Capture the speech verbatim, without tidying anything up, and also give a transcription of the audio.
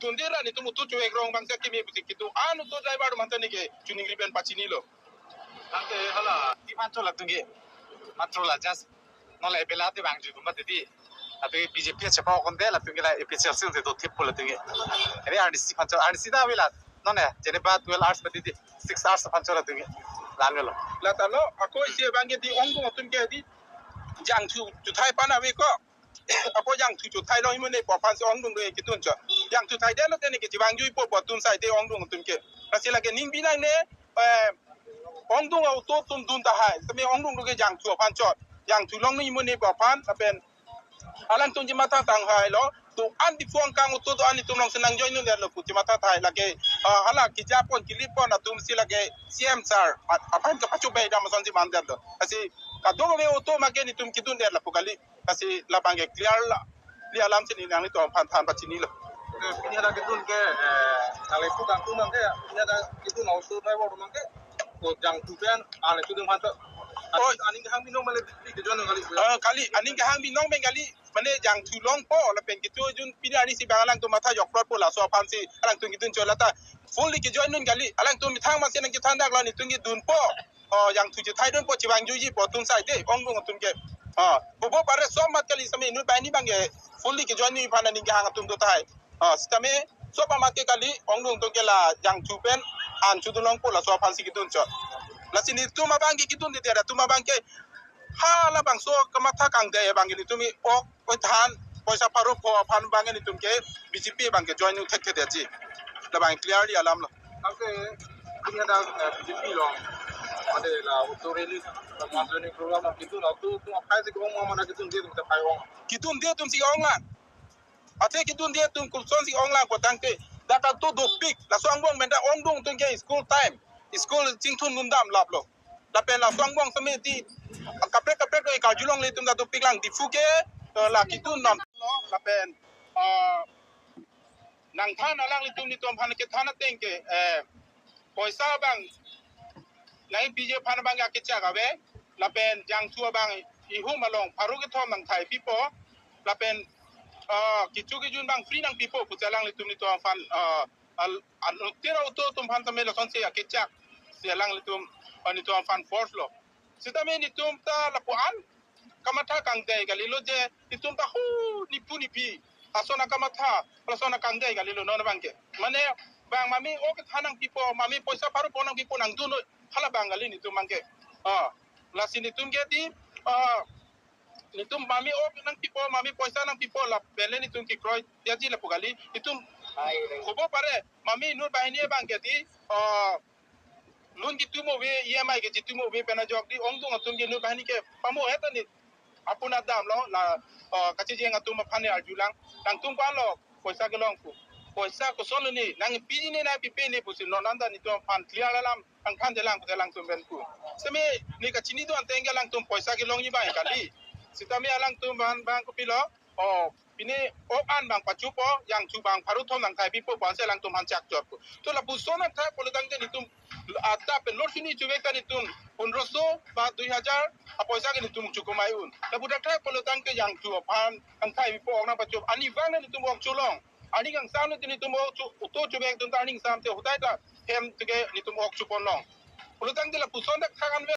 Tunde ra netum auto chuvek rong abang si akeme pusi kitu an auto driver atum anta neke chuningri pen pachinilo. Tangte hala. Isi aphan chot latum ke. Matro la just non la ebela te bang ju mati di. Latum B J P chepa konde latum ke la A P H L C te do thip po latum ke. Ere arnisi aphan chot, arnisi ta avela. Non ne, jeneba twelve hours mati di. Six hours aphan chot latum ke. Lan lo. Lata lo, ako isi abang ke di ongdung atum ke di. Jangthu, chuthai aphan ave ko. Ako jangthu chuthai long imune pu aphan si ongdung do kidun chot. Jangthu thaidetlo te neke chevang juipo pu atum sai te ongdung atum ke. Lasi lake ning binang ne, eh, ongdung auto atum dun tahai. Tame ongdung do ke jangthu aphan chot. Jangthu long imune pu aphan, lapen alangtum chematha tang hai lo. Tu an di phone kang auto do an itum long senang join nun lo pu chematha thai lake, ah, hala kejapon kelipon atum si lake C M sir aphan kapachubai dam ason si mandetlo. Lasi kadokave auto make netum kidundet lapu kali. Lasi labang ke clear la. Li alam si ne nanglitum aphan than pachinilo. Eh, pini ada kidun ke, eh, kalau itu kangkung nang ke, pini ada kidun auto driver nang ke, ko jangthu pen, ale itu dengan hantar. Oh. Aning kehang binong male di, di, di, di, kali. Eh, kali, aning kehang binong pen kali, mane jangthu longpo, lapen kitu jun pini arnisi abang alangtum matha jokprot po laso aphan si, alangtum kidun chot lata. Fully kejoin nun kali, alangtum methang masi nangkethandak lo netum kedunpo. Oh, jangthu chethai dunpo chevang juipo atum sai te, ongdung atum ke. Oh, bobo pare so mat kali sitame inut banghini abang ke fully kejoin ni aphan aning kehang atum do tahai. Oh, sitame so pamat ke kali, ongdung atum ke la jangthu pen an chudun longpo laso aphan si kidun chot. Lasi netum abang ke kidunde, netum abang ke hala bangso kamatha kangdei abang ke netum ok oi than, poisa pharo pho aphan abang netum ke B J P abang ke join thekthedetji. Labang clearly alam lo. Tangte, pini ada, eh, B J P long. Ada la auto rally, la mass joining program, la kitu la tu, tu akai si ong mama na kitu dia tu kita pai ong. Kidunde atum si ong lang. Athe kidunde atum koson si ong lang pu tangte. Dak atum dopik, laso angbong pen ta ongdung atum ke school time. School chingthun ngundam laplo. Lapen laso angbong sitame di kaprek kaprek do karjulongle atum ta dopik lang Diphu ke, eh, la kitu non. Lapen, eh, nangthan alanglitum netum aphan kethan ateng ke, eh, poisa abang nangpiji aphan abang akechak ave, lapen jangthu abang ihum along pharo kethom nangthai pipo, lapen, eh, kecho kejun abang free nangpipo pusi alanglitum netum aphan, eh, al-, al-, tira auto atum aphan tame lason si akechak si alanglitum, eh, netum aphan force lo. Sitame netum ta lapu-an kamatha kangdei kalilo je, netum ta hu nipu nipi ason akamatha, lason akangdei kalilo non abang ke. Mane bang mami ok than nangpipo, mami poisa pharo pho nangpipo nangdun noi, hala abang kali netum abang ke. Ah, lasi netum ke di, ah, netum mami ok nangpipo, mami poisa nangpipo, lapen le netum kekroidetji lapu kali. Netum kobo pare, mami inut banghini abang ke di, ah, loan ketum ave, E M I kechetum ave pen ajok di ongdung atum ke inut banghini ke pamohet anit apun adam lo la, ah, kachejeng atum aphan ne arjulang. Nangtum ko-an lo poisa kelong pu. Poisa koson lo ne, nangpiji ne nangpipe ne pusi non anta netum aphan clear alam nangthan delang pu alangtum pen pu. Sitame ne kachini do-an ateng ke alangtum poisa kelongji abang kali. Sitame alangtum abang, abang kopilo. Oh, pini ok an abang pachupo, jangthu abang pharo thom nangthai pipo pu ansi alangtum aphan chak chotpo. To lapuson nangthai pulo tangte netum adap pen lot hini chuvek ta netum pondroso ba dui hajar apoisa ke netum chukumai un. Lapu dak thai pulo tangte jangthu aphan nangthai pipo, ok nangpachup. Arnivang netum ok cholong. Arni kangsam netum ok chu, auto chuvek atum ta arni kangsam te hotai ta hem te ke netum ok chupon long. Pulo tangte lapuson dak thak anvet.